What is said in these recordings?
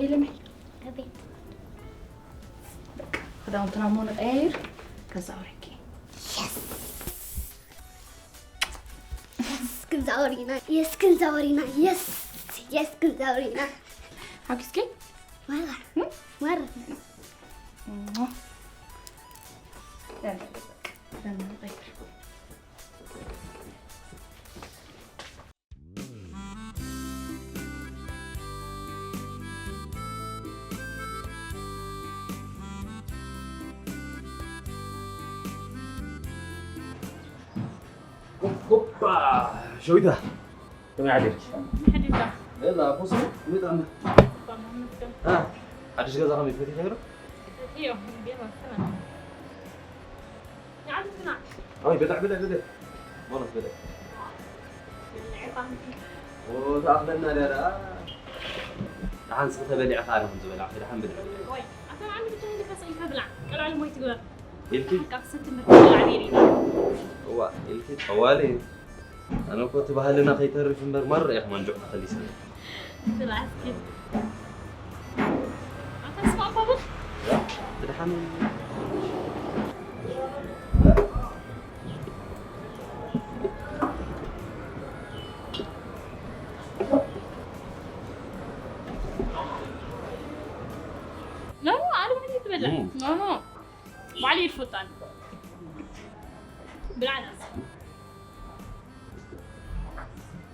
ኢለመይ ኣቤት። በቃ ክዳውንትና እሞ ንቀያይር፣ ከዛ ኣውሪኪ። የስ ክንዛወር ኢና፣ የስ ክንዛወር ኢና፣ የስ የስ ክንዛወር ኢና። ሓጊዝኪ? ማራ እም? ማራ እሞ። ደህና፣ ደህና፣ ደህና። ሆፓ! ሸዊታ፣ ከመይ ሓዲርኪ? ሓዲርካ? የላ፣ ፎሱ፣ መጣና። ሰላም፣ መስገን። አ፣ ሓድሽ ገዛ ከመይ ፈቲሕዮ ዶ? ፈቲሕዮ፣ ግን ወሰና። ንዓዲ ጽናዕ። ኣይ፣ ብልዕ፣ ብልዕ፣ ብልዕ። ቦሎስ ብልዕ። ብልዕ፣ ፋንቲ። ኦ፣ ተኣኽለና ድያ ደኣ? ደሓን ስኺ ተበሊዕኻ ኣነ ከም ዝበላዕኺ፣ ደሓን ብልዕ፣ ብልዕ። ወይ፣ ኣታ ንዓዲ ብቻ ኢልካ ስኢልካ ብላዕ። ቀልዓሊ ሞይ ትግበር። ኢልኪ? ደሓን ካብ ሰቲ ምርካብ ብላዕ ነይሩ። እዋ፣ ኢልኪ ጠዋሊ። ኣነ እኮ እቲ ባህልና ከይተርፍ እምበር ማራ ኢኻ ማንጆ ተኸሊሰ። ስራሕ እስኪ። ኣታ ስማዕ እኮ በል። ብድሓን። ኖ፣ ኖ፣ ኣነ ባዕለይ ትበልዕ። እም። ኖ፣ ኖ። ባዕለይ ይፈጣን። ብላዕና።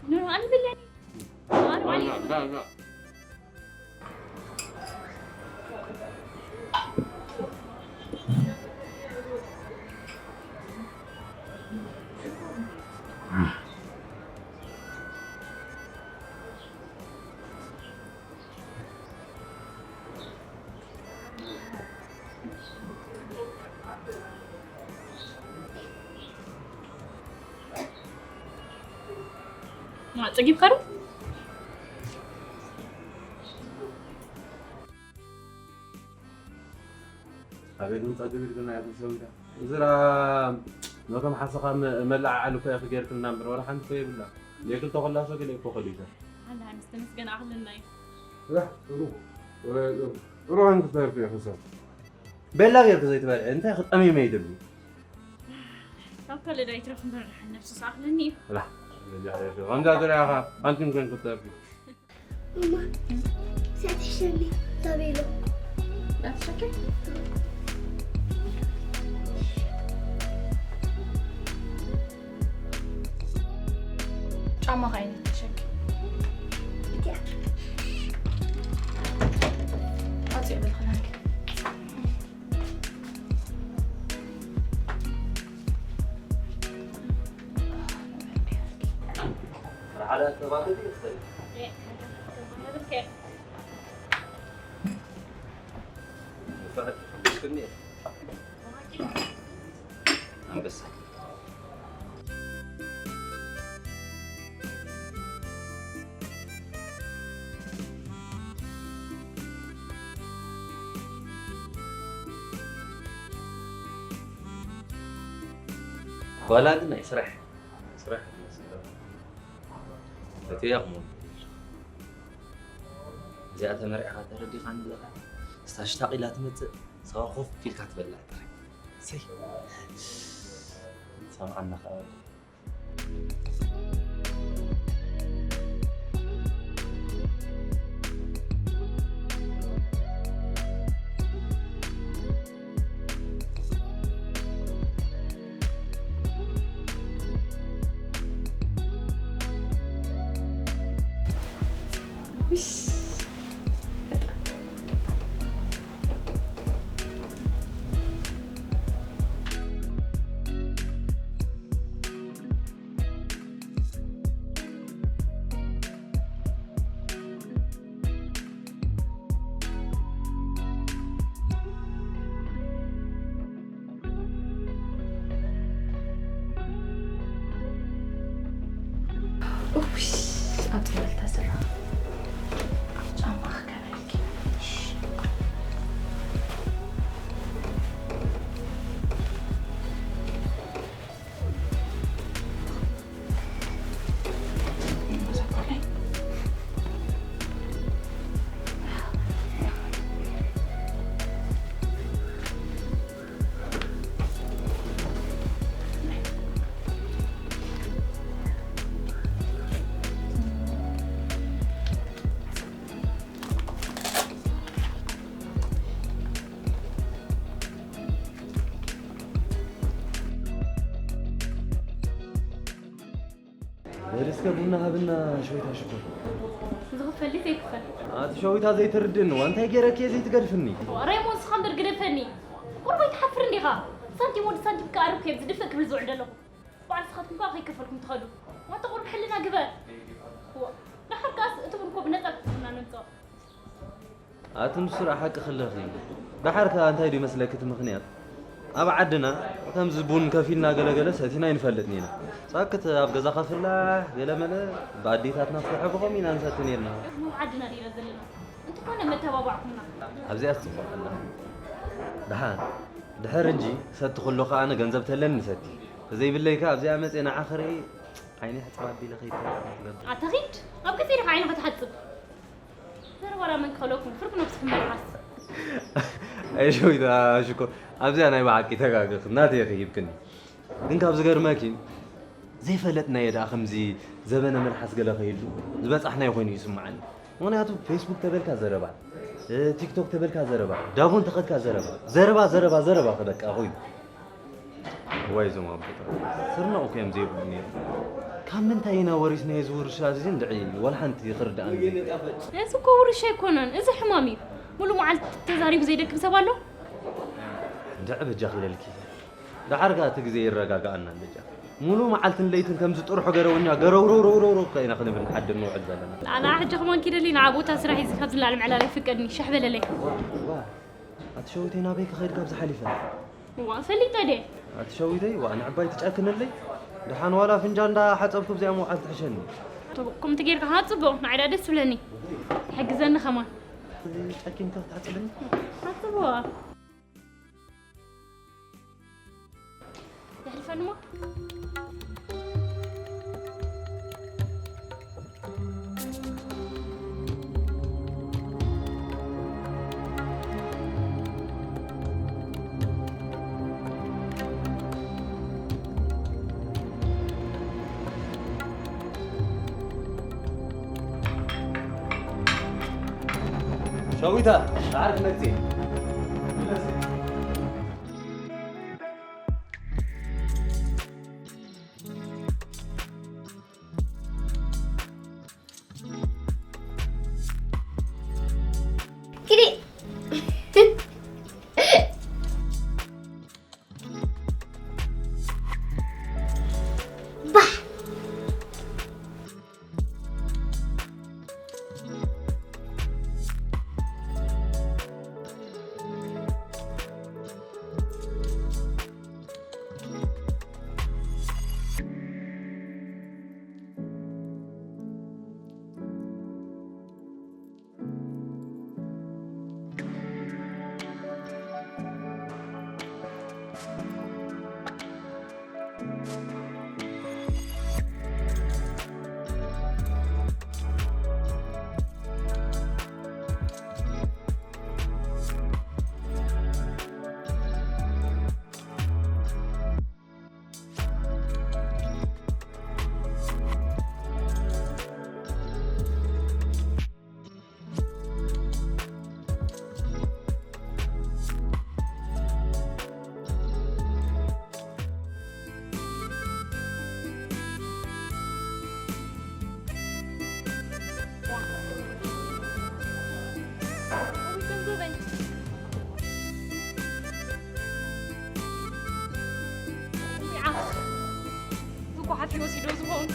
ኖ፣ ኣነ በላኒ። ኣነ ባዕለይ لا، لا، لا. ጸጊብካ ዶ? ኣቤት፣ ምን ጸግብ ኢልክና ኢኹም ሸዊታ። እዝራ ነቶም ሓሰኻ መ-፣ መለዓዓሊ እኮ ኢኺ ጌርክልና እምበር፣ ወላ ሓንቲ እኮ የብላ። የክልተ ኮላሶ ገለ እኮ ከሊተ። ኣላ፣ ምስ ተመስገን ኣኽለና እዩ። ያ፣ ጥሩ። ወላ ጥሩ። ጥሩ፣ ኣንክ ተርፍ ኢኺ ሰብ። ቤላ ጌርክ ዘይትበልዕ፣ እንታይ ክጠምየመ ይደሊ? ካብ ካልእ ዶ ኣይትረፍ እምበር፣ ደሓን ነብሱ ሰኣኽለኒ እዩ። ላ፣ ከምዛ ትሪኣኻ፣ ኣንቲም ኮንክ ተርፊ። እማ፣ እዚኣ ትሕሸኒ፣ ተቤሎ። ዳትሸከ? ጫማ ኸይኒ ተሸከ። እቲኣ። ኣጽዮ በልኽናክ። ሓደ ሰባት እዩ ይኽእል። ኣንበሳ። ጓላ ግን ናይ ስራሕ፣ ስራሕ ይመስል። እቲ ያቕሙ እዚኣ ተመሪዕኻ ተረዲኻ ንብለኻ፣ ስታ ሽታቕ ኢላ ትመጽእ፣ ሰዋ ኮፍ ኢልካ ትበልዕ ጥራይ። ሰይ። ሰምዓና ኸኣ። ቡና ሃብና ሸዊታ ሽኮር። ዝኽፈል ዘይክፈል። ኣቲ ሸዊታ ዘይትርድእኒ፣ ዋ እንታይ ገይረኪ እየ ዘይትገድፍኒ? ሬሞ ንስኻ እምበር ግደፈኒ። ቁሩብ ኣይትሓፍር እንዲኻ? ሳንቲም ወዲ ሳንቲም ክኣርብ ከየብ ዝድፍእ ክብል ዝውዕል ዘለኹ። በዓል ንስኻትኩም ከኣ ከይከፈልኩም ትኸዱ። ዋንታ ቁሩብ ሕልና ግበር። ዋ፣ ደሓር ከኣስ እትብሉ እኮ ብነጻ ክትህቡና ነምጽኦ። ኣቲ ንሱ ደኣ ሓቂ ክልኺ። ደሓር ከኣ እንታይ ድዩ መስለኪ እቲ ምኽንያት? ኣብ ዓድና ከምዚ ቡን ከፊልና ገለገለ ሰቲና ኣይንፈልጥን ኢና። ሳክት ኣብ ገዛኻ ፍላሕ ገለመለ ብኣዴታትና ፍርሒ ብኸምኡ ኢና ንሰቲ ኔርና። ኣብ ዓድና ዲና ዘለና? እንተኾነ መተባባዕኩምና። ኣብዚኣስ ጽቡቕ ኣላ። ደሓን፣ ድሕር እንጂ ሰቲ ከሎ ከኣ ኣነ ገንዘብ ተለኒ ንሰቲ። ተዘይብለይ ከኣ ኣብዚኣ መጽየ ንዓ ክርኢ ዓይነይ ሕጽብ ኣቢለ ከይድ ትገብር። ኣታ ኺድ፣ ኣብ ገፊሕ ዓይንኻ ትሓጽብ። ዘረባና መን ክኸለኩም፣ ፍርቂ ነብስኹም መልሓስ። ኣይ ሸዊታ ሽኮር፣ ኣብዚኣ ናይ ብሓቂ ተጋገኽን፣ ናተይ ኢኺ ሂብክኒ። ግን ካብ ዝገርመኪ፣ ዘይፈለጥናዮ ደኣ ከምዚ ዘበነ መልሓስ ገለ ከይህሉ ዝበጻሕናዮ ኮይኑ ይስምዓኒ። ምኽንያቱ ፌስቡክ ተበልካ ዘረባ፣ እ፣ ቲክቶክ ተበልካ ዘረባ፣ ዳቦ እንተኸድካ ዘረባ፣ ዘረባ፣ ዘረባ፣ ዘረባ በቃ ኮይኑ። እዋይ እዞም ኣቦታት፣ ስርናቕ እኮ እዮም ዘይብሉ ነይሮም። ካብ ምንታይ ኢና ወሪስናዮ እዚ ውርሻ እዚ እንድዒ ዋላ ሓንቲ ክርድኣኒ ዘይክእል። እዚ እኮ ውርሻ ኣይኮነን፣ እዚ ሕማም እዩ። ሙሉ መዓልቲ ተዛሪቡ ዘይደክም ሰብ ኣሎ? እንድዒ በጃኺ ኢለልኪ። ደሓር ከኣ እቲ ግዜ ይረጋግኣና በጃ። ሙሉ መዓልትን ለይትን ከምዚ ጥርሑ ገረወኛ ገረውረውረውረው እኮ ኢና ክንብል ንሓድር ንውዕል ዘለና። ኣላ ሕጂ ከማን ኪደሊ ንዓ ቦታ ስራሕ እዩ፣ ካብዚ ንላዕሊ ምዕላል ኣይፍቀድን እዩ፣ ሸሕ በለለይ። ዋ፣ ኣቲ ሸዊተይ ናበይ ክኸይድ ካብዚ ሓሊፈ? እዋ፣ ፈሊጠ ድየ? ኣቲ ሸዊተይ፣ ዋ፣ ንዕባይ ትጨክንለይ? ደሓን ዋላ ፍንጃል እንዳሓጸብኩ ኣብዚኣ ምውዓል ትሕሸኒ። ቶ-፣ ከምቲ ጌርካ ሃጽቦ፣ ንዓይ ደኣ ደስ ትብለኒ። ትሕግዘኒ ከማን። ጨኪንካ ክትሓጽብኒ? ሃጽቦ። የሕልፈንሞ። ሸዊታ፣ ዳሓር ክትመጽኢ። ኪዲ። ባሕ። እኮ ሓፊ ወሲዶ ዝኸውን።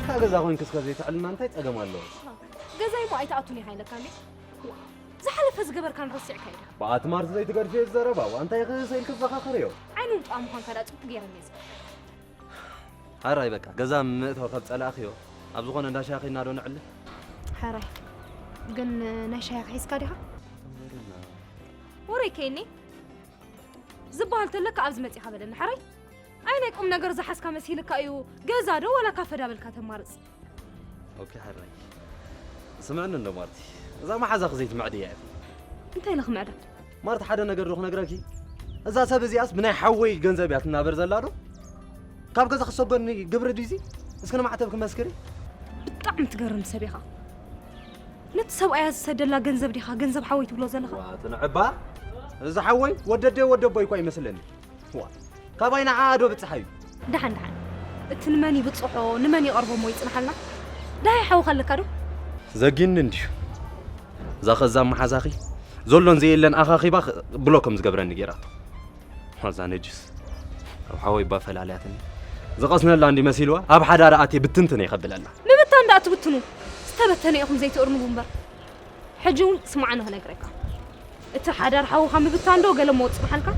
እታ ገዛ ኮይንኪ እስከ ዘይተዕልና እንታይ ጸገም ኣለዎ? ገዛይ እሞ ኣይትኣቱን ኢኻ ኢለካ እንዴ? ዝሓለፈ ዝገበርካን ረሲዕካ ኢኻ። ብኣትማርት ዘይትገድፍዮ ዘረባ፣ ዋንታ ይኽእሰ ኢልክ ዘኻኽርዮ። ዓይኑ ውጣ ምዃንካ ዳ ጽቡቅ ገይረ እየ ዝፈልጥ። ሓራይ በቃ፣ ገዛ ምእቶ ካብ ጸላእኽዮ፣ ኣብ ዝኾነ እንዳ ሻሂ ኸይድና ዶ ንዕልል? ሓራይ፣ ግን ናይ ሻሂ ሒዝካ ዲኻ? ወረይ ከይኒ ዝበሃል ተለካ ኣብዚ መጺኻ በለኒ ሓራይ። ኣይ ናይ ቁም ነገር ዝሓዝካ መሲልካ እዩ፣ ገዛ ዶ ዋላ ካፈ ዳበልካ ተማርጽ? ኦኬ ሓራይ። ስምዕኒ እንዶ ማርቲ። እዛ መሓዛኺ ዘይትምዕድ እያ። እንታይ ኢለ ክምዕዳ? ማርቲ ሓደ ነገር ዶ ክነግረኪ? እዛ ሰብ እዚኣስ ብናይ ሓወይ ገንዘብ እያ ትናበር ዘላ ዶ? ካብ ገዛ ክሰጎኒ ግብሪ ድዩዚ? እስኪ ንማዕተብ ክመስክሪ። ብጣዕሚ ትገርም ሰብ ኢኻ። ነቲ ሰብኣያ ዝሰደላ ገንዘብ ዲኻ ገንዘብ ሓወይ ትብሎ ዘለኻ? ዋ ትንዕባ። እዚ ሓወይ ወደደ ወደቦይ እኳ ይመስለኒ። ዋ፣ ካባይ ንዓኣ ዶ ብጽሓ እዩ? ደሓን ደሓን። እቲ ንመን ይብጽሖ፣ ንመን ይቐርቦ እሞ ይጽንሓልና። ደሃይ ሓውኻ ኣለካ ዶ? ዘጊኒ እንድዩ። እዛ ከዛ መሓዛኺ ዘሎን ዘየለን ኣኻኺባ ኽ-፣ ብሎ ከም ዝገብረኒ ገይራቶ። ዋዛ ነጅስ። ካብ ሓወይ እባ ፈላልያትኒ። ዝቐስነላ እንዲ መሲልዋ፣ ኣብ ሓዳር ኣትየ ብትንትን እየ ከብለላ። ምብታን ደኣ ትብትኑ። ዝተበተነ ኢኹም ዘይትእርንቡ እምበር። ሕጂ እውን ስማዕኒ ክነግረካ። እቲ ሓዳር ሓውኻ ምብታን ዶ ገለ እሞ ጽንሓልካ?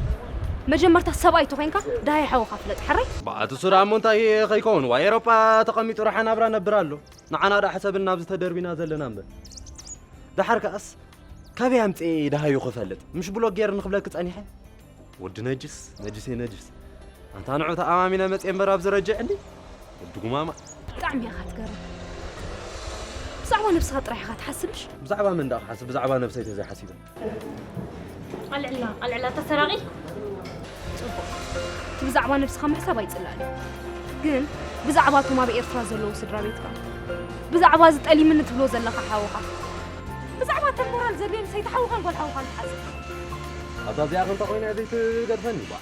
መጀመርታ ሰብኣይ ተኾይንካ ደሃይ ሓውኻ ፍለጥ፣ ሓራይ? በኣቲ ሱራ እሞ እንታይ ከይከውን? ዋ ኤሮጳ ተቐሚጡ ረሓ ናብራ ነብር ኣሎ። ንዓና ደኣ ሕሰብን ናብዚ ተደርቢና ዘለና እምበር። ደሓር ከኣስ ካበይ ኣምጽኤ ደሃዩ ክፈልጥ? ምሽ ብሎግ ጌር ንኽብለኪ ጸኒሐ? ወዲ ነጅስ፣ ነጅሴ ነጅስ። ኣንታ ንዑ ተኣማሚነ መጽኤ እምበር ኣብዚ ረጅዕ እንዲ? ወዲ ጉማማ። ብጣዕሚ ኢኻ ትገርም። ብዛዕባ ነብስኻ ጥራሕ ኢኻ ትሓስብ ምሽ? ብዛዕባ መን ደኣ ክሓስብ? ብዛዕባ ነብሰይ ተዘይሓሲበ። ኣልዕላ፣ ኣልዕላ ተሰራቒ? ጽቡቕ። እቲ ብዛዕባ ነብስኻ ምሕሳብ ኣይጽላእን እዩ። ግን ብዛዕባ እቶም ኣብ ኤርትራ ዘለዉ ስድራ ቤትካ፣ ብዛዕባ እዚ ጠሊምኒ ትብሎ ዘለኻ ሓውኻ፣ ብዛዕባ እተን ሞራል ዘድልየን ሰይቲ ሓውኻን ጓል ሓውኻን ትሓስብ። ኣብዛ እዚኣ ከም ተኾይና እያ ዘይትገድፈኒ ባ።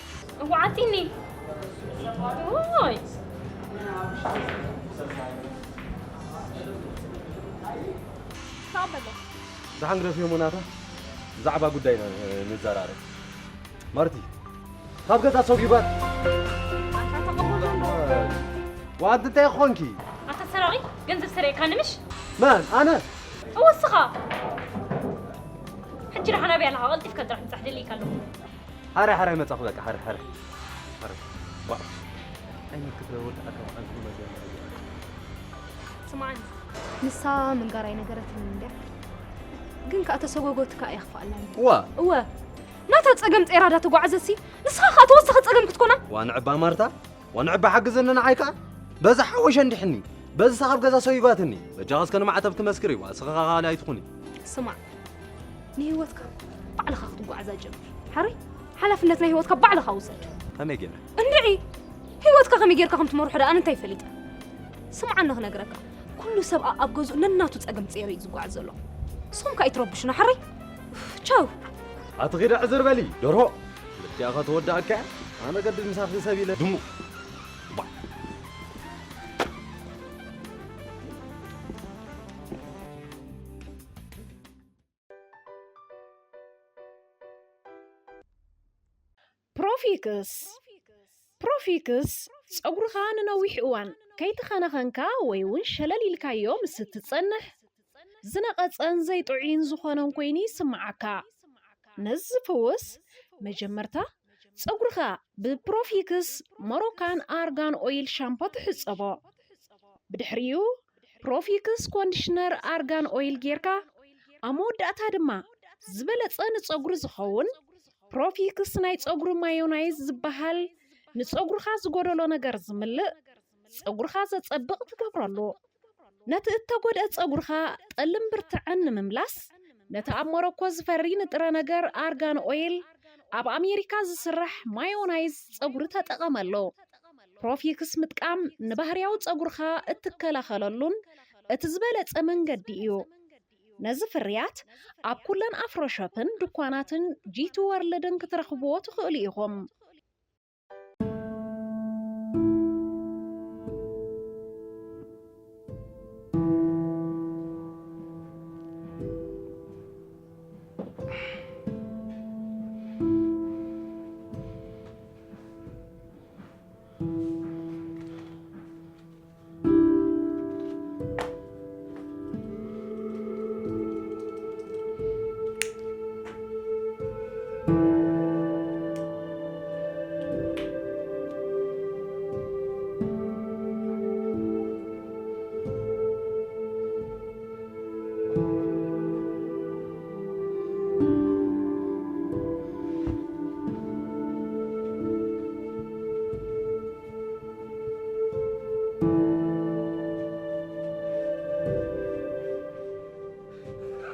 እዋዓቲኒ። ኦይ። ተቐበሎ። ደሓን ግደፍዮ ሞናታ። ብዛዕባ ጉዳይና ንዘራረብ። ማርቲ፣ ካብ ገዛ ሰጒጓት። ኣንታ ተቐበሎ እንዶ። ዋንት እንታይ ኾንኪ? ኣታ ሰራቒ፣ ገንዘብ ሰሪቕካኒ ምሽ? መን? ኣነ? እወ፣ እስኻ። ሕጂ ደሓን ኣበይ ኣለኻ? ቀልጢፍካ ጥራሕ ምጻሕ ደሊእካ ኣለኹ። ሓራይ፣ ሓራይ መጻኹ በቃ፣ ሓራይ፣ ሓራይ። ሓራይ። ዋ። ኣይመክት ወዲ ኣካ መዓልቲ መገ-፣ ስምዓኒ፣ ንሳ ምንጋር ኣይነገረትንን እንድያ። ግን ከኣ ተሰጎጎትካ ኣየኽፍኣላን። እዋ። እወ። ናታ ጸገም ጸይራ ዳ ተጓዓዘሲ፣ ንስኻ ከኣ ተወሳኺ ጸገም ክትኮና? ዋ ንዕባ ማርታ፣ ዋ ንዕባ ሓግዘኒ ንዓይ ከኣ። በዛ ሓወሸ እንዲሕኒ፣ በዚ ሳኻብ ገዛ ሰው ይጓትኒ። በጃኻ እስከ ንማዕተብ ክመስክር እዩ፣ ዋ፣ እስኻ ከኣ ካልእ ኣይትኹኒ። ስማዕ፣ ንህይወትካ ባዕልኻ ክትጓዓዛ ጀምር። ሓራይ፣ ሓላፍነት ናይ ህይወትካ ባዕልኻ ውሰድ። ከመይ ገይረ? እንድዒ፣ ህይወትካ ከመይ ጌርካ ከም ትመርሖ ደኣ ኣነ እንታይ ፈሊጠ? ስምዓኒ ክነግረካ፣ ኩሉ ሰብ ኣብ ገዝኡ ነናቱ ጸገም ጸይሩ እዩ ዝጓዓዝ ዘሎ። ንስኹም ከኣ ኣይትረብሹና፣ ሓራይ? ኡፍ፣ ቻው። ኣቲ ኺዳ ዕዝር በሊ፣ ደርሆ። ልክያኻ ተወዳእካ፣ ኣነ ገድል ምሳኺ ሰብ ኢለ ድሙ። ባ። ፕሮፊክስ። ፕሮፊክስ ጸጉርኻ ንነዊሕ እዋን ከይተኸናኸንካ ወይ እውን ሸለል ኢልካዮ ምስ እትጸንሕ፣ ዝነቐጸን ዘይጥዑይን ዝኾነን ኮይኑ ይስምዓካ። ነዚ ዝፍውስ፣ መጀመርታ ጸጉርኻ ብፕሮፊክስ ሞሮካን ኣርጋን ኦይል ሻምፖ ትሕጸቦ። ብድሕሪኡ ፕሮፊክስ ኮንዲሽነር ኣርጋን ኦይል ጌርካ፣ ኣብ መወዳእታ ድማ ዝበለጸ ንጸጉሪ ዝኸውን ፕሮፊክስ ናይ ጸጉሪ ማዮናይዝ ዝበሃል ንጸጉርኻ ዝጎደሎ ነገር ዝምልእ፣ ጸጉርኻ ዘጸብቕ ትገብረሉ። ነቲ እተጎድአ ጸጉርኻ ጠልን ብርትዐን ንምምላስ፣ ነቲ ኣብ ሞሮኮ ዝፈሪ ንጥረ ነገር ኣርጋን ኦይል ኣብ ኣሜሪካ ዝስራሕ ማዮናይዝ ጸጉሪ ተጠቐመሉ። ፕሮፊክስ ምጥቃም ንባህርያዊ ጸጉርኻ እትከላኸለሉን እቲ ዝበለጸ መንገዲ እዩ። ነዚ ፍርያት ኣብ ኩለን ኣፍሮ ሾፕን ድኳናትን ጂ ቱ ወርልድን ክትረኽብዎ ትኽእሉ ኢኹም።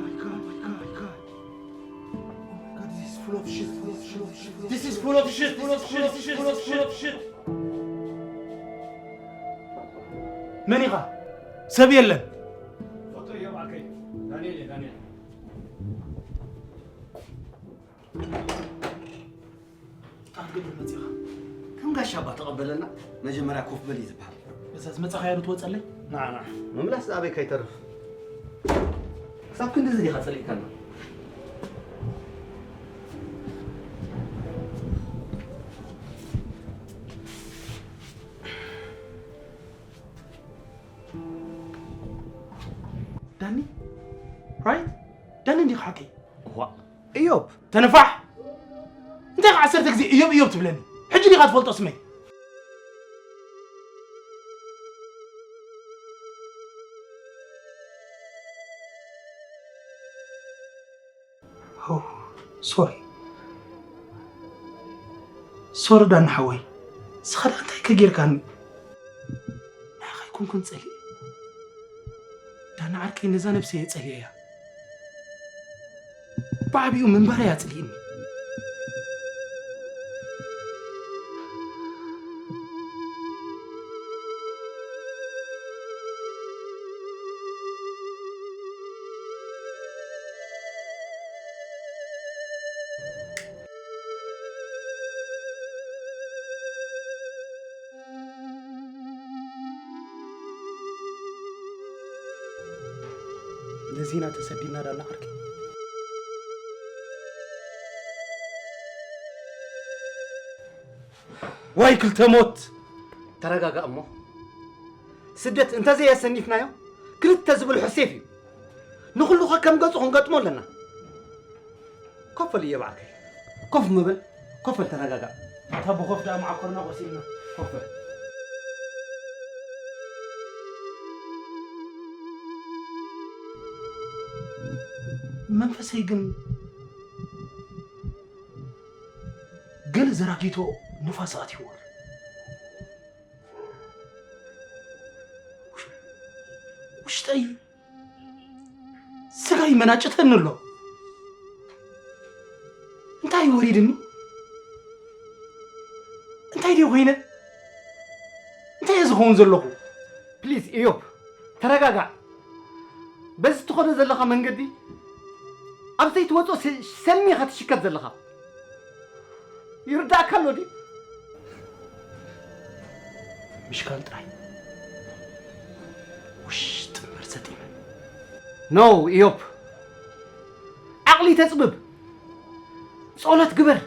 God, God, God, God. Oh my God, this is full of shit, full of shit, full of shit. This is full of shit, full of shit, full of shit, full of shit. መን ኢኻ? ሰብ የለን። ፎቶ እዮም ኣከይ። ዳንኤል እየ፣ ዳንኤል። ኣንገድ መጺኻ። ከም ጋሻ እባ ተቐበለና፣ መጀመርያ ኮፍ በል እዩ ዝበሃል። በዛ ዝመጻኻዮ ዶ ትወጸለይ? ንዓ፣ ንዓ። ምምላስ ኣበይ ከይተርፍ። ክሳብ ክንድዚ ዲኻ ጸሊእካና? ዳኒ? ራይት? ዳኒ እንዲኻ ሓቀይ? እዋ። እዮብ። ተነፋሕ! እንታይ ከ ዓሰርተ ግዜ እዮብ እዮብ ትብለኒ? ሕጂ ዲኻ ትፈልጦ ስመይ? ሆ፣ ሶሪ። ሶሪ ዳኒ ሓወይ። ንስኻ ደኣ እንታይ ከ ጌርካኒ? ንዓኻ ኣይኮንኩን ጸሊኤ። ዳኒ ዓርከይ ነዛ ነብሰይ እየ ጸሊኤያ። ብዓቢኡ ምንባር እያ ጽልእኒ። ነዚና ተሰዲና ዳና ዓርኪ። ዋይ ክልተ ሞት! ተረጋጋእ እሞ። ስደት እንተዘየሰኒፍናዮ፣ ክልተ ዝብልሖ ሴፍ እዩ። ንኹሉ ኸ ከም ገጹ ክንገጥሞ ኣለና። ኮፍ በል እዮብ ዓርከይ። ኮፍ ምበል። ኮፍ በል፣ ተረጋጋእ። እታ ብኾፍ ደኣ መዓኮርና ቆሲልና። ኮፍ በል። መንፈሰይ ግን ገለ ዘራጊቶ ንፋስ ኣትይዎ ኣሎ። ውሽጠይ ስጋይ መናጨተኒ ኣሎ። እንታይ ወሪድኒ? እንታይ ድየ ኮይነ? እንታይ እየ ዝኸውን ዘለኹ? ፕሊዝ እዮብ፣ ተረጋጋዕ። በዚ ትኸዶ ዘለኻ መንገዲ ኣብ ዘይትወጾ ሰልሚ ኢኻ ትሽከት ዘለኻ። ይርዳእካ ኣሎ ድዩ? ምሽካል ጥራይ ውሽጢ እምበር ሰጢመ። ኖ እዮብ፣ ዓቕሊ ተጽብብ፣ ጸሎት ግበር፣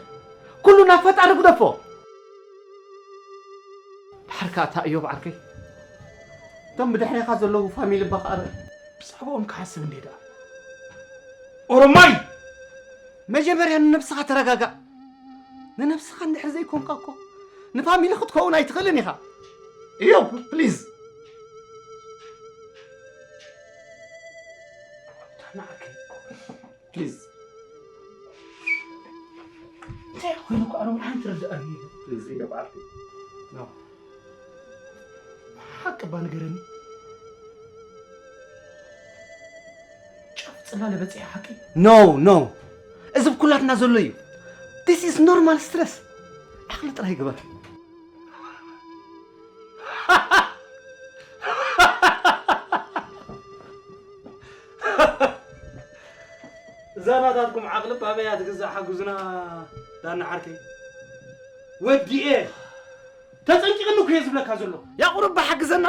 ኩሉ ናብ ፈጣሪ ግደፎ። ድሓር ከኣ እታ እዮብ ዓርከይ፣ እቶም ብድሕሬኻ ዘለዉ ፋሚሊ እባ ከኣ ርእ። ብዛዕባኦም ክሓስብ እንዴ ደኣ? ኦሮማይ! መጀመርያ ንነብስኻ ተረጋጋእ። ንነብስኻ እንድሕር ዘይኮንካ እኮ ንፋሚሊ ክትከውን ኣይትኽእልን ኢኻ። እዮብ፣ ፕሊዝ። ፕሊዝ። እንታይ ኮይኑ እኮ ኣነ እውን ሓንቲ ርድኣኒ የለን። ፕሊዝ እዮብ ዓርከይ። ኖ። ሓቂ እባ ንገረኒ። ጫፍ ጽላለ በጺሐ ሓቂ? ኖ፣ ኖ። እዚ ብኩላትና ዘሎ እዩ። This is normal stress። ዓቕሊ ጥራይ ግበር። እዛ ናታትኩም ዓቕሊ ባበያ ትግዛእ ሓግዙና ዳና ዓርከይ። ወዲኤ ተጸንቂቕኒ እኮ እየ ዝብለካ ዘለኹ። ያቑሩብ ሓግዘና።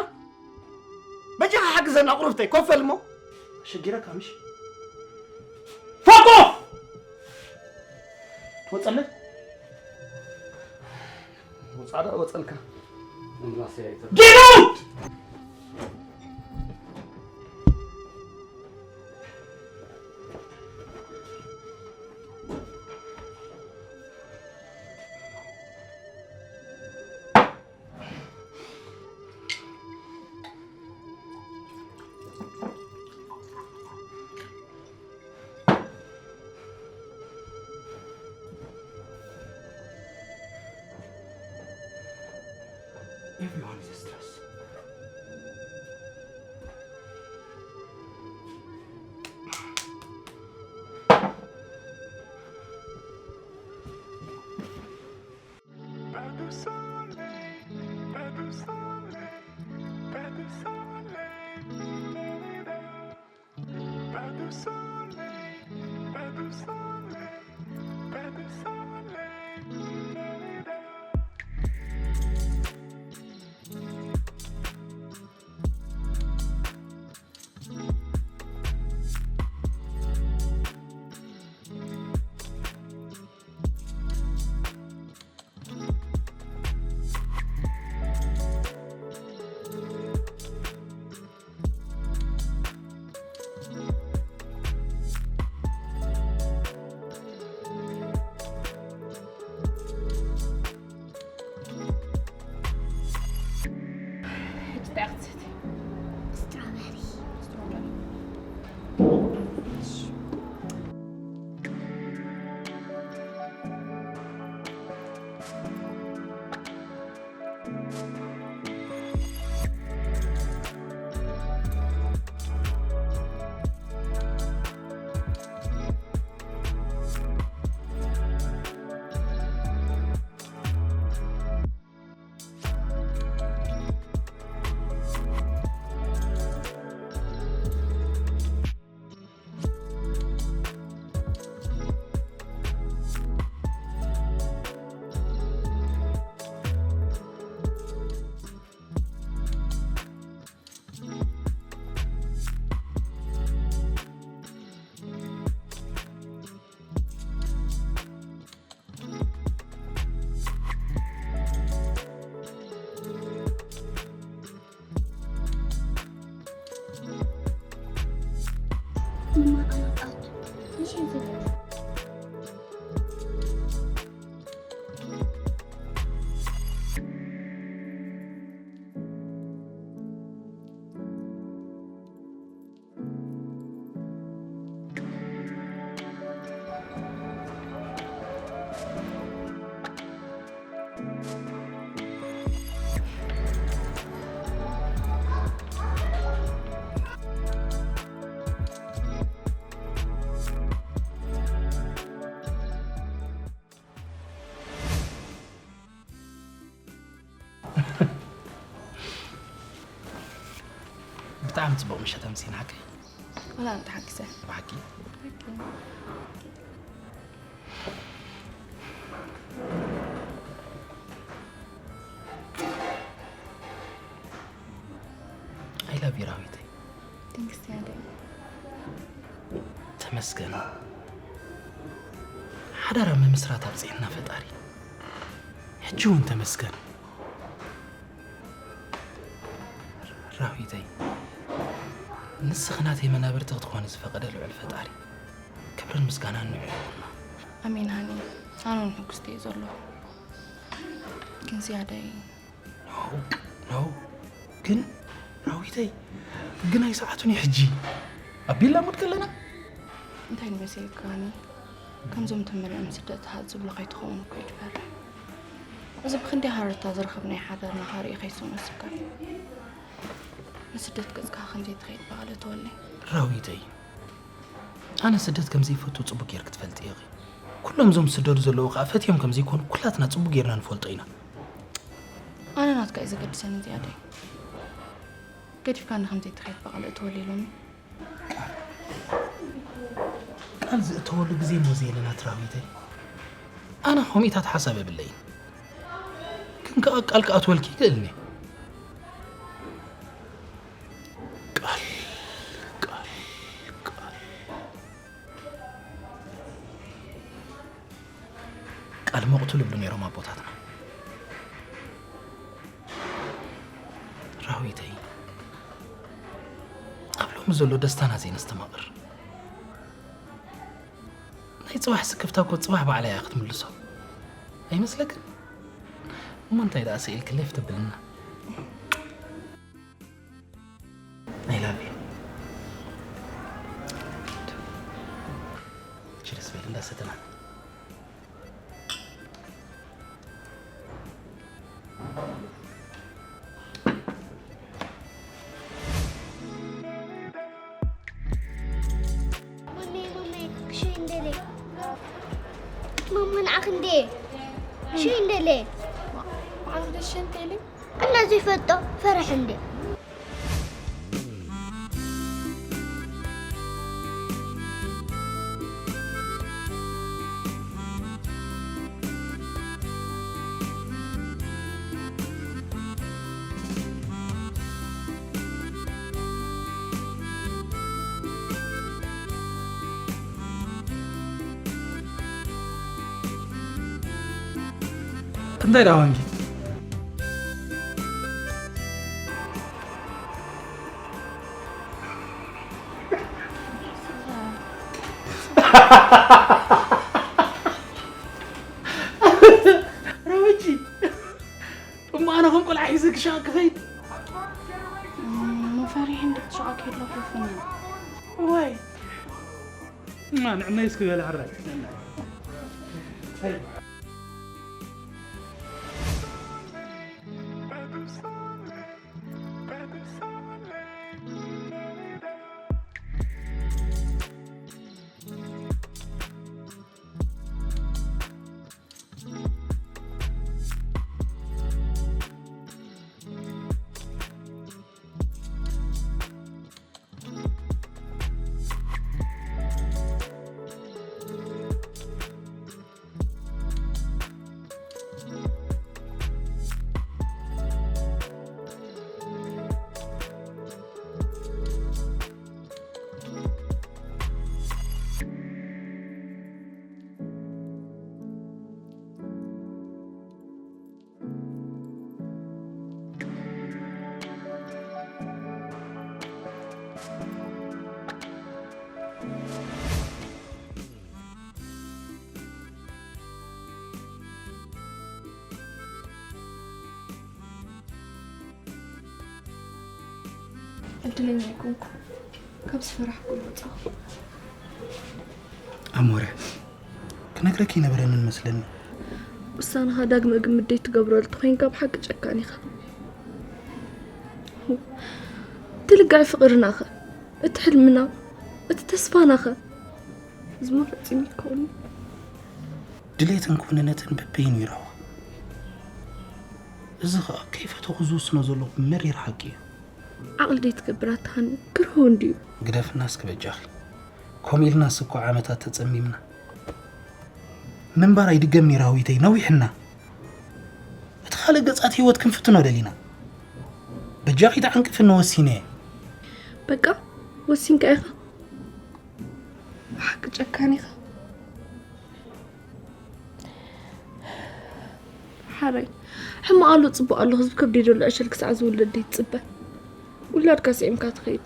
በጃኻ ሓግዘና ቁሩብተይ ኮፍ በል እሞ። ኣሸጊረካ ምሽ? ፋክ ኦፍ! ትወጸለይ? ወጻእ ደኣ ወጸልካ። ጌት ኣውት! Everyone is a stress. Pas de soleil, pas de soleil, pas de soleil. Pas de soleil, pas de soleil, pas de soleil. ሕጂ እንታይ ክትሰቲ? ስትሮበሪ። ስትሮበሪ። ብጣዕሚ ጽቡቕ ምሸት ኣምጺእና ሓቀይ። ወላ ኣነ ተሓጊሰ። ብሓቂ? ብሓቂ። I love you ራዊተይ። Thanks ያደይ። ተመስገን። ሓዳር ኣብ ምምስራት ኣብጽሐና ፈጣሪ። ሕጂ እውን ተመስገን። ራዊተይ፣ ንስኺ ናተይ መናብርቲ ክትኾኒ ዝፈቐደ ልዑል ፈጣሪ ክብርን ምስጋናን ንዑ ይኹኖ። ኣሜን ሃኒ፣ ኣነ እውን ሕጉስቲ እየ ዘለኹ። ግን ዝያዳይ No, no። ግን ራዊተይ፣ ግን ኣይሰዓቱን እዩ ሕጂ። ኣቢልና ሙድ ከለና እንታይ ንመሲልካኒ? ከምዞም ተመሪዖም ስደት ሃጽ ዝብሉ ከይትኸውን እኮ እዩ ዝፈርሕ። እዚ ብክንደይ ሃረርታ ዝረኸብናዮ ሓዳርና ካርኢ ከይስምዑ ስጋእ። ንስደት ገጽካ ከም ዘይትኸይድ በቓለ ተወለይ። ራዊተይ፣ ኣነ ስደት ከም ዘይፈቱ ጽቡቅ ጌርክ ትፈልጢ ኢኺ። ኩሎም እዞም ዝስደዱ ዘለዉ ከኣ ፈትዮም ከም ዘይኮኑ ኩላትና ጽቡቅ ጌርና ንፈልጦ ኢና። ኣነ ናትካ እዩ ዘገድሰኒ ዝያዳይ። ገዲፍካኒ ከም ዘይትኸይድ በቓለ ተወለይ ሎሚ። ቃል ዝእተወሉ ግዜ እሞ ዘየለና ትራዊተይ። ኣነ ከምኡታት ሓሳብ የብለይን። ግን ከኣ ቃል ክኣትወልኪ ይክእልኒ። ቃል፣ ቃል፣ ቃል። ቃል መቕቱል ይብሉ ነይሮም ኣቦታትና። ራዊተይ፣ ኣብ ሎሚ ዘሎ ደስታና ዘይነስተማቕር። ናይ ጽባሕ ስክፍታ እኮ ጽባሕ ባዕላ እያ ክትምልሶ። ኣይመስለክን? እሞ እንታይ ደኣ ስኢልክለይ ፍትብልና? I love you። ቺርስ በል እንዳሰተና። ኣኽንዴ ሽንደሌ ዓርደ ሸንቴሌ እና ዘይፈጦ ፈረሕ እንዴ። እንታይ ደኣ ኮንኪ? ረበጂ እሞ ኣነ ከም ቆልዓ ሒዘ ክሻቕ ክኸይድ መፈሪሒ እንድትሻቕ ከይድለኹ ይፍንን ወይ እማ ንዕናይ እስኪ በለ ሕራይ ዕድለኛ ኣይኮንኩ ካብ ዝፈራሕኩ ይወፃኹ ኣሞረ ክነግረኪ ይነበረንን መስለኒ ውሳነኻ ዳግመ ግምት ደይ ትገብረሉ ተኾይንካ ብሓቂ ጨካን ኢኻ እቲ ልጋይ ፍቕርናኸ እቲ ሕልምና እቲ ተስፋናኸ ዝሞ ፈፂሙ ይከውን ድሌትን ክውንነትን በበይኑ ይረዋ እዚ ኸኣ ከይፈተኹ ዝውስኖ ዘለኹ መሪር ሓቂ እዩ ዓቕሊ ደይ ትገብር ኣትሃኒ ክርህው እንድዩ ግደፍና እስኪ በጃኺ ከምኡ ኢልናስ እኮ ዓመታት ተጸሚምና ምንባር ኣይድገም ነይሩ ሃዊተይ ነዊሕና እቲ ካልእ ገጻት ህይወት ክንፍትኖ ደሊና በጃኺ ተዓንቅፍኒ ወሲነ እየ በቃ ወሲንካ ኢኻ ብሓቂ ጨካን ኢኻ ሓራይ ሕማቕ ኣሎ ጽቡቕ ኣሎ ህዝቢ ከብደይ ደሎ ዕሸል ክሳዕ ዝውለድ ደይ ትጽበ ውላድካ ስዒምካ ትኸይድ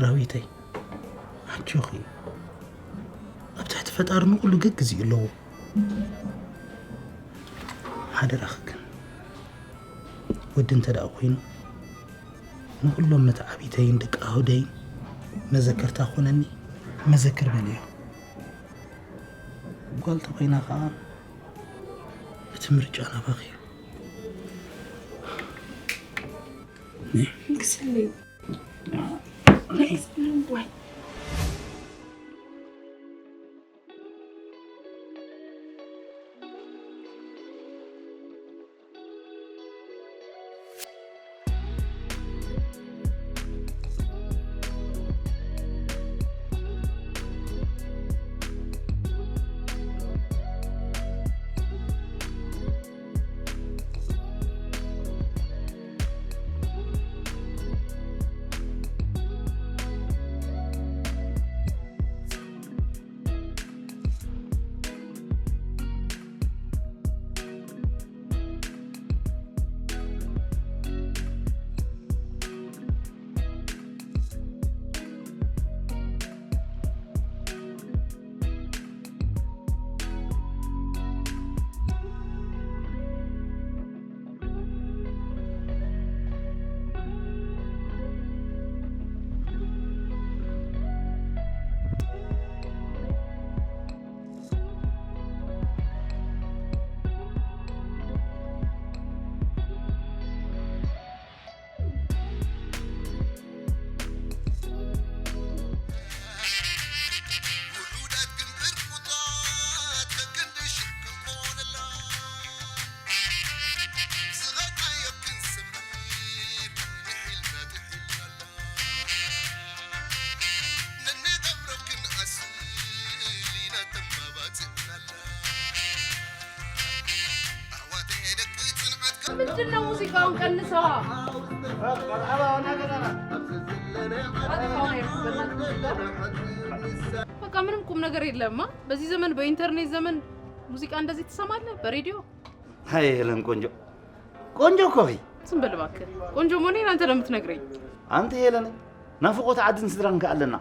ራዊተይ ኣጆኺ ኣብ ትሕቲ ፈጣሪ ንኹሉ ግግዝ እዩ ኣለዎ ሓደራኺ ግን ወዲ እንተ ደኣ ኮይኑ ንኹሎም መተዓቢተይን ደቂ ኣሁደይን መዘከርታ ኮነኒ መዘክር በልዮ ጓል ተኾይና ከዓ እቲ ምርጫ ናባኺ እዩ ንግስለይ ምንድነው ሙዚቃውን ቀንሰዋ። በቃ ምንም ቁም ነገር የለማ። በዚህ ዘመን፣ በኢንተርኔት ዘመን ሙዚቃ እንደዚህ ትሰማለህ? በሬዲዮ? አይ ሄለን ቆንጆ፣ ቆንጆ እኮ ነሽ። ዝም በል እባክህ። ቆንጆ መሆኔን አንተ ነው የምትነግረኝ። ኣንቲ ሄለነይ፣ ናፍቖት ዓድን ስድራን ከኣ ኣለና።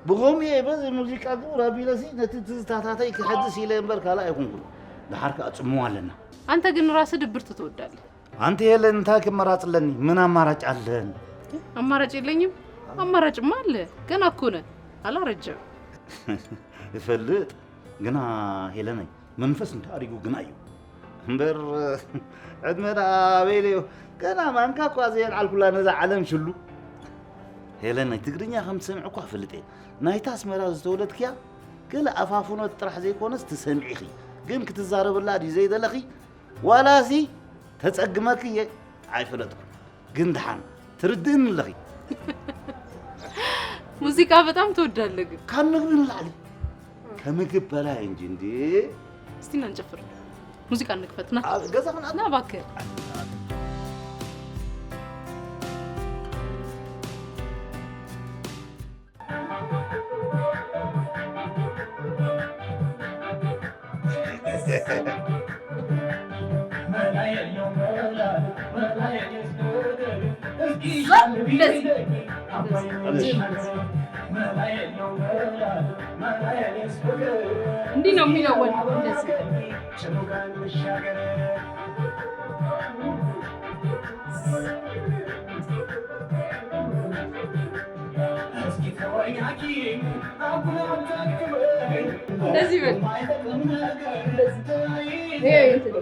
ብኸምኡ እየ በዚ ሙዚቃ ግብር ኣቢለሲ ነቲ ትዝታታተይ ክሕድስ ኢለ እምበር ካልእ ኣይኮንኩን። ደሓር ከኣ ጽምዋ ኣለና። አንተ ግን ራስህ ድብርት ትወዳለህ። ኣንቲ ሄለን፣ እንታይ ክመራጽ ኣለኒ? ምን ኣማራጭ ኣለን? ኣማራጭ የለኝም። ኣማራጭማ ኣለ። ገና እኮ ነህ። ኣላረጀም። እፈልጥ፣ ግና ሄለነይ፣ መንፈስ እንተኣሪጉ ግና እዩ። እምበር ዕድመ ደኣ ኣበይ ኢለዮ? ገና ማንካ እኳ ዘየልዓልኩላ ነዛ ዓለም ሽሉ። ሄለነይ፣ ትግርኛ ከም ትሰምዒ እኳ እፈልጥ እየ። ናይታ ኣስመራ ዝተወለድክያ ገለ ኣፋፍኖት ጥራሕ ዘይኮነስ ትሰምዒ ኢኺ። ግን ክትዛረብላ ድዩ ዘይደለኺ? ዋላሲ ተጸግመኪ እየ ኣይፈለጥኩ። ግን ደሓን ትርድእኒ ኣለኺ። ሙዚቃ በጣም ትወዳለህ ግን። ካብ ምግቢ ንላዕሊ። ከምግብ በላይ እንጂ እንዴ። እስቲ ና ንጨፍር። ሙዚቃ እንክፈት፣ ና። ኣብ ገዛ ኽንኣት-? ና እባክህ። እንደዚህ። እንዲህ ነው የሚለው ወንድ እንደዚህ። እንደዚህ በል። እንደዚህ። ይሄ እንትን።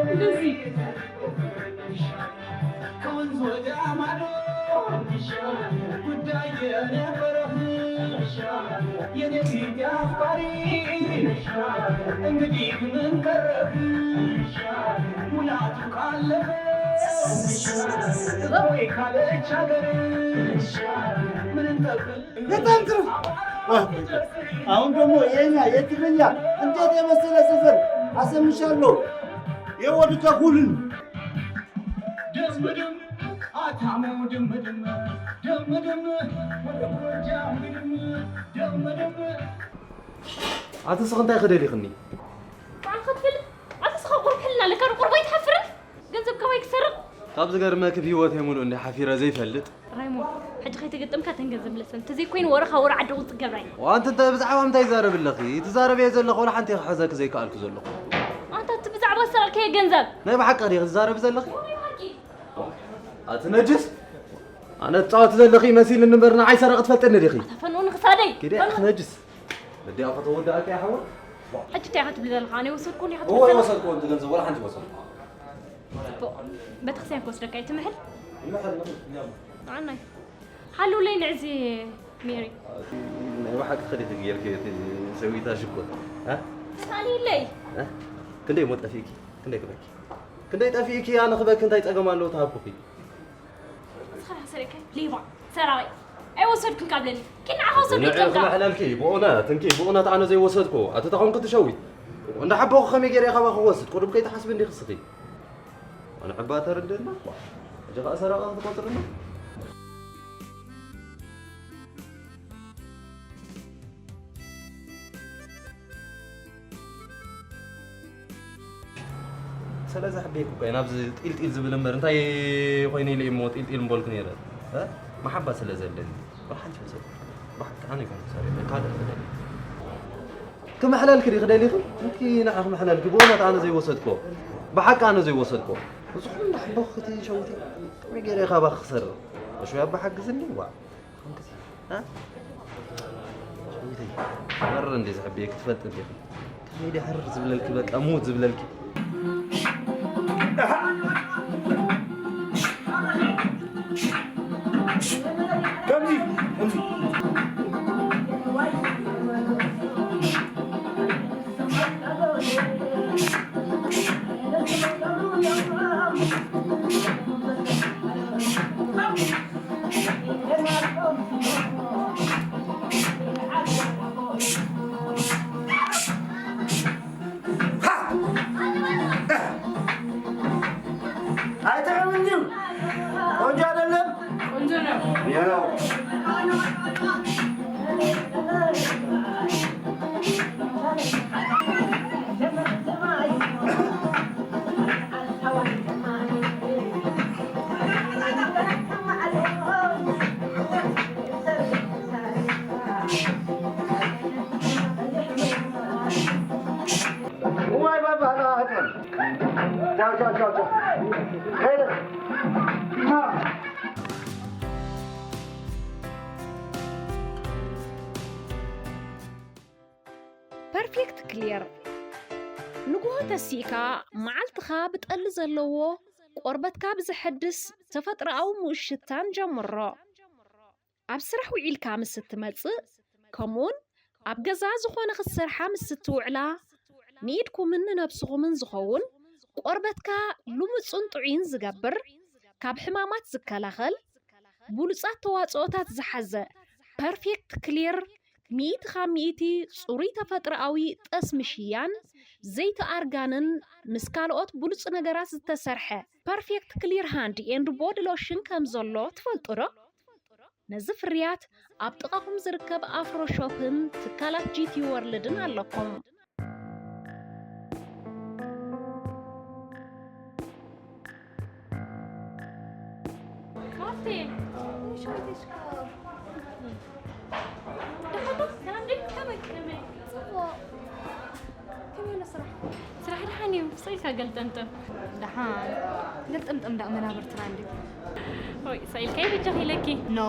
እንደዚህ። ከወንዝ ወዲያ ማዶ ጉዳይ የነበረህ የኔ ፊት አፍቃሪ እንግዲህ ምን ቀረህ? ሙላቱ ካለፈ እፎይ ካለች ሀገር ምን እንጠብቅ? በጣም ጥሩ። አሁን ደግሞ የኛ የትግርኛ እንዴት የመሰለ ዘፈን አሰምሻለሁ። የወዱ ተኩልን ድምድም አታሞ ድምድም ድምድም ወደ ጎጃም ግድም ድምድም። ኣቲ ስኽ እንታይ ክደሊኽኒ? ባዕልኻ ትፈልጥ። ኣቲ ስኻ ቁርብ ሕልና ኣለካ ዶ? ቁርብ ኣይትሓፍርን? ገንዘብ ካባይ ክሰርቕ? ካብ ዝገርመኪ ብህይወተይ ሙሉእ እንዲ ሓፊረ ዘይፈልጥ። ራይሞንድ፣ ሕጂ ከይተገጠምካ እተን ገንዘብ ምለሰን። እንተዘይኮይኑ ወረኻ ወረ ዓዲ ቁንጽ ገብራይ። ዋንቲ እንታይ ብዛዕባ ምንታይ ይዛረብ ኣለኺ? ትዛረብዮ ዘለኺ ወላ ሓንቲ እየ ክሕዘኪ ዘይከኣልኩ ዘለኹ። ኣንታ እቲ ብዛዕባ ዝሰረቕካዮ ገንዘብ። ናይ ብሓቂ ዲኺ ትዛረቢ ዘለኺ? ናይ ብሓቂ። ኣቲ ነጅስ፣ ኣነ ትጻወቲ ዘለኺ መሲልኒ እምበር ንዓይ ሰረቕ ትፈልጥኒ ዲኺ? ኣታ ፈንውኒ ክሳደይ። ኪዲ ፈንውኒ። ኣቲ ነጅስ። በዲኣ ከተወዳእካ እያ ሓወይ። ሕጂ እንታይ ኢኻ ትብል ዘለኻ? ኣነ ይወሰድኩ፣ እኔ እወ፣ ትወስድ? ይወሰድኩ፣ እቲ ገንዘብ ወላ ሓንቲ ይወሰድኩ። ፎእ፣ ቤተክርስትያን ክወስደካ እዩ፣ ትምሕል? ይምሕል፣ ይምሕል፣ ይምሕል። ንዓናይ። ሓልውለይ ንዕዚ ሜሪ። ናይ ብሓቂ ከዲኺ ጌርኪ እቲ ሰዊታ ሽኮር፣ እ? ተሳልይለይ። እ? ክንደይ እሞ ጠፊእኪ? ክንደይ ክበኪ? ክንደይ ጠፊእኪ? ኣነ ክበኪ እንታይ ጸገም ኣለዎ? ተሃብኩኺ። ንስኻ ዲኻ ሰሪቕካዮ? ሌባ፣ ሰራቒ። ኣይወሰድኩን ካብ ለኒ። ኪድ ንዓኻ ወሰዱ ንዕኺ ይጥቐምካ። መሕለልኪ፣ ብእውነት፣ እንኪ፣ ብእውነት ኣነ ዘይወሰድኩ። ኣቲ ተኾንኪ ትሸዊ። እንዳ ሓቦኺ ከመይ ገይረ ኢኻ ባኺ ክወስድ? ቁሩብ ከይትሓስቢ እንዲኺ ስኺ። ኣነ ሕባ ተረድእና እኳ። ሕጂ ኸኣ ሰራቒ ክትቆጽርና? ስለ ዘሕበየኩ እኮ እየ ናብዚ ጢልጢል ዝብል እምበር፣ እንታይ ኮይኑ ኢለ እሞ ጢልጢል ምበልኩ ነይረ፣ እ? መሓባ ስለ ዘለኒ። ወላ ሓንቲ ይወሰድ። ብሓቂ ኣነ ይኮንኩ ሰሪቐ፣ ካልእ ክደሊ። ክምሕለልኪ ዲኺ ደሊኺ? እንኪ ንዓ ክምሕለልኪ፣ ብእውነት ኣነ ዘይወሰድኮ። ብሓቂ ኣነ ዘይወሰድኮ። እዚ ኩሉ ሕቦ ክትሸውቲ፣ ከመይ ገይረ ኢኻ ባኺ ክሰርቕ? እሹ ኣባ ሓግዝኒ፣ ዋ። እ? መረር እንዴ ዘሕብየኪ ትፈልጥ እንዴ? ከመይ ድየ ሕር ዝብለልኪ፣ በቃ ሙት ዝብለልኪ። ከምዚ፣ ከምዚ። አይጥዕም እንጂ ቆንጆ አይደለም። ቆንጆ ነው። ያው ዋይ ባባ ና። ቻው ቻው ቻው ቻው። ሄደ። ፐርፌክት ክሊር። ንግሆ ተሲእካ መዓልትኻ ብጠሊ ዘለዎ ቆርበትካ ብዘሐድስ ተፈጥሮኣዊ ምኡሽታን ጀምሮ። ኣብ ስራሕ ውዒልካ ምስ እትመጽእ፣ ከምኡውን ኣብ ገዛ ዝኾነ ክትሰርሓ ምስ እትውዕላ፣ ንኢድኩምን ንነብስኹምን ዝኸውን ቆርበትካ ልሙጽን ጥዑይን ዝገብር፣ ካብ ሕማማት ዝከላኸል፣ ብሉጻት ተዋጽኦታት ዝሓዘ ፐርፌክት ክሊር ሚእቲ ካብ ሚእቲ ጽሩይ ተፈጥሮኣዊ ጠስሚ ሽያን ዘይቲ ኣርጋንን ምስ ካልኦት ብሉጽ ነገራት ዝተሰርሐ ፐርፌክት ክሊር ሃንድ ኤንድ ቦዲ ሎሽን ከም ዘሎ ትፈልጡ ዶ? ነዚ ፍርያት ኣብ ጥቓኹም ዝርከብ ኣፍሮ ሾፕን ትካላት ጂቲ ወርልድን ኣለኩም። ማርቴ፣ ሸዊተሽካ ደሓን ዶ? ሰላም ድዩ? ከመይ? ከመይ? ጽቡቕ። ከመይ ኣሎ ስራሕ? ስራሕ ደሓን እዩ። ስቕ ኢልካ ገልጠምጠም። ደሓን። ገልጠምጠም ደኣ መናብርትና እንድዩ። ወይ፣ ስቕ ኢልካ ይብጃኽ ኢለኪ። No።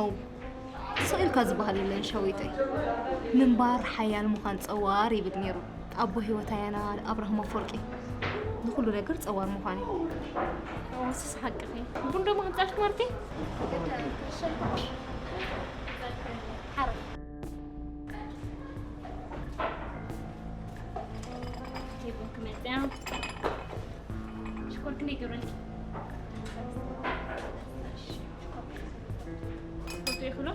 ስቕ ኢልካ ዝበሃል የለን ሸዊተይ። ምንባር ሓያል ምዃን ጸዋር ይብል ነይሩ ኣቦ ህይወት ኣያና ኣብርሃም ኣፈወርቂ። ንኹሉ ነገር ጸዋር ምዃን እዩ። እወ፣ ንስስ ሓቅኺ። ቡን ደሞ ከምጻልኪ ማርቲ? ሓረፍ። ቡን ክመጽያ። ሽኮር ክንደይ ይገብረልኪ? ሽኮር ይኽእሎ?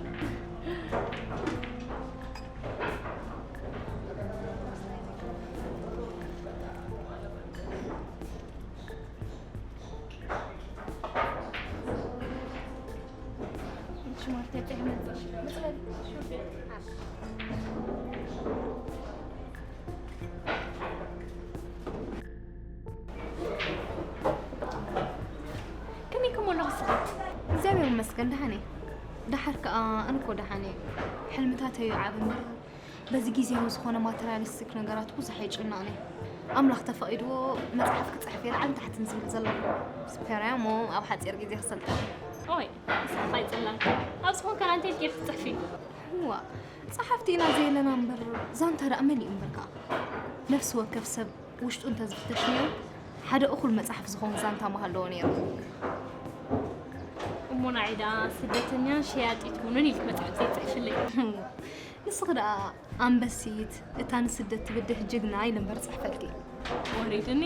ከመይ ከም ኣለኹ ስኻ? እግዚኣብሔር ይመስገን ደሓን እየ። ደሓር ከኣ ኣነ እኮ ደሓን እየ። ሕልምታተይ እዩ ዓቢ እምበር በዚ ግዜያዊ ዝኾነ ማተርያሊስቲክ ነገራት ብዙሕ ኣይጭነቕን እየ። ኣምላኽ ተፈቒድዎ መጽሓፍ ክጽሕፍ እየ ላዕልን ታሕትን ዝብል ዘለኹ። ስፔራያ እሞ ኣብ ሓጺር ግዜ ክሰልጥን። ኦይ ንስኻ ኣይጽላን ኣብ ዝኾንካ ኣንተ ኢልኪ ክትጽሕፊ። እዋ ጸሓፍቲ ኢና ዘየለና እምበር ዛንታ ደኣ መሊኡ እምበር ከኣ ነፍሲ ወከፍ ሰብ ውሽጡ እንተዝፍተሽ ነይሩ ሓደ እኹል መጽሓፍ ዝኸውን ዛንታ ምሃለዎ ነይሩ። እሞ ንዓይ ደኣ ስደተኛን ሸያጢት ቡንን ኢልኪ መጽሓፍ ዘይጽሕፍለይ። ንስኺ ደኣ ኣንበሲት እታ ንስደት ትብድህ ጅግና ኢለ እምበር ጽሕፈልኪ። ወሪድኒ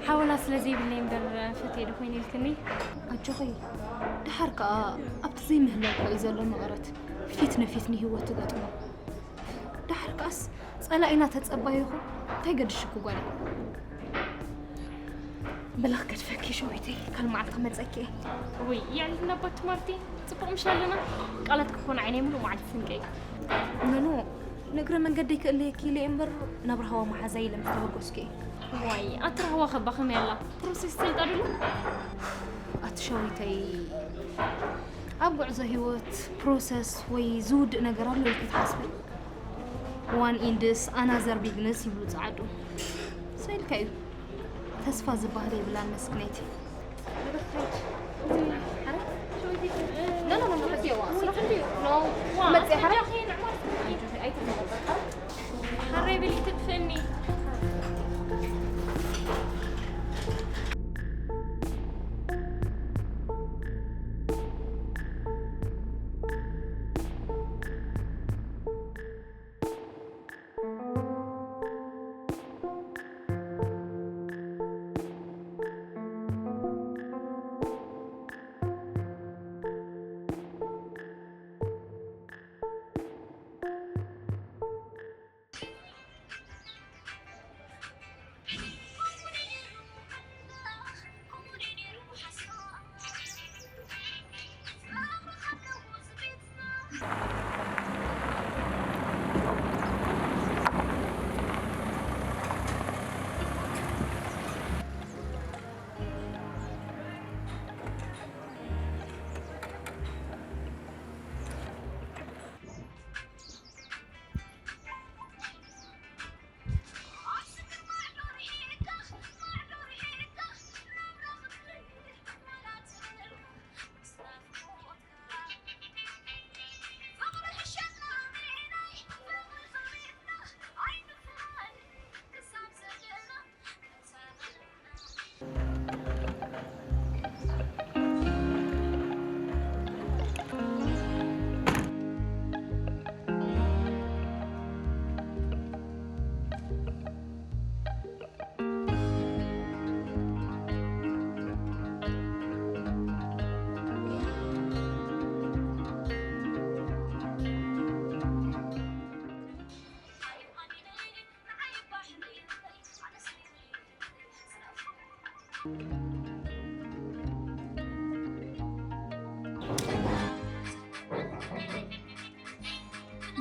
ሓወላ ስለ ዘይብለይ እምበር ፈትየ ዶ ኮይነ ኢልክኒ። ኣጆኺ ደሓር ከኣ ኣብቲ ዘይምህላው እኮ እዩ ዘሎ መቐረት ፊት ንፊት ንህይወት ትገጥሞ። ደሓር ከኣስ ጸላኢና ተጸባይኹ እንታይ ገድሽኩ ጓለይ። በላ ክገድፈኪ ሸዊተይ ካልእ መዓልቲ ክመጸኪ እየ። ውይ የዕልልና ኣባ ትማርቲ ጽቡቕ ምሽ ኣለና። ቃላት ክኾን ዓይነይ ሙሉእ መዓልቲ ስንቀይ። ኖኖ ንእግረ መንገደይ ክእለየኪ ኢለ እየ እምበር ናብ ራህዋ መሓዛይ ኢለ ምስ ተበገስኩ እየ። ዋይ ኣቲ ራህዋ ከባ ከመይ ኣላ ፕሮሰስ ትፈልጣ ዶ? ኣቲ ሸዊተይ ኣብ ጉዕዞ ህይወት ፕሮሰስ ወይ ዝውድእ ነገር ኣሎ ኢልኪ ትሓስቢ? One ends another begins ይብሉ ጸዓዱ። ሰኢልካ እዩ። ተስፋ ዝበሃል የብላን መስክነይቲ።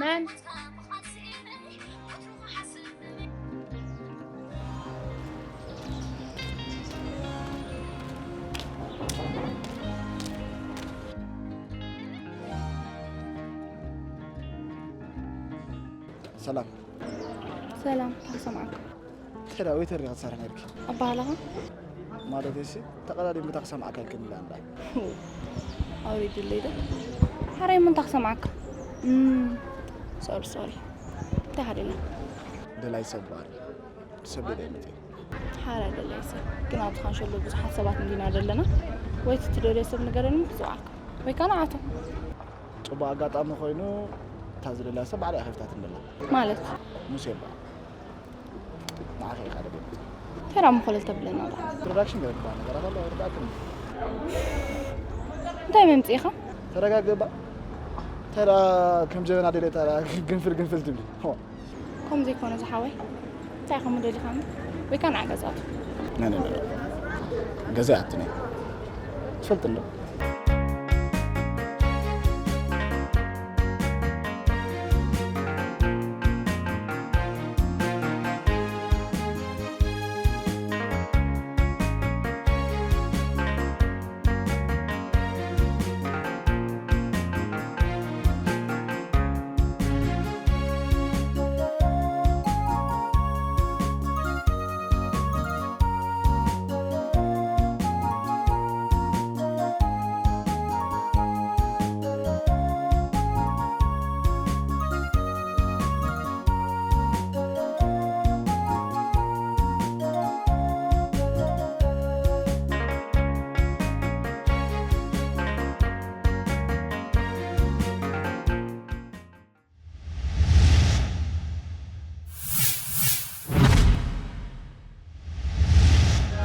መን? ሰላም። ሰላም፣ እንታይ ክሰምዓካ? ተዳ ወይ ተሪኻ ትሰርሕ ነርኪ? ኣባህላኻ? ማለት ሲ ተቐዳዲም ብታ ክሰምዓካ ኢልክን ኢላ እንዳ ኣውሪድለይ ዶ? ሓራይ ምንታ ክሰምዓካ? ሶሪ ሶሪ። እንታይ ሓደና? ደላይ ሰብ በሃል ሰብ ደላይ መፅእ ሓራ ደላይ ሰብ ግን ኣብዚ ካንሸሎ ብዙሓት ሰባት እንዲና ዘለና። ወይ እቲ ትደልዮ ሰብ ንገረኒ ክፅውዓካ ወይ ከዓ ንዓቶም። ፅቡቅ ኣጋጣሚ ኮይኑ እታ ዝደልያ ሰብ ባዕላ ከፊታት እንደላ ማለት ሙሴ ይበሃል። ንዓኺ ኢኻ ደገ ተራ ምኮለል ተብለና ባ ፕሮዳክሽን ገለ ዝበሃል ነገራት ኣሎ ርዳእክን እንታይ መምፅኢኻ? ተረጋግባ ተራ ከም ጀበና ደለ ተራ ግንፍል ግንፍል ትብሊ ሆ ከምዚ ይኮነ ዝሓወይ እንታይ ኢኻ ምደሊኻኒ ወይ ከዓ ንዓ ገዛቱ ናይ ናይ ናይ ገዛ ያትነ ትፈልጥ እንዶ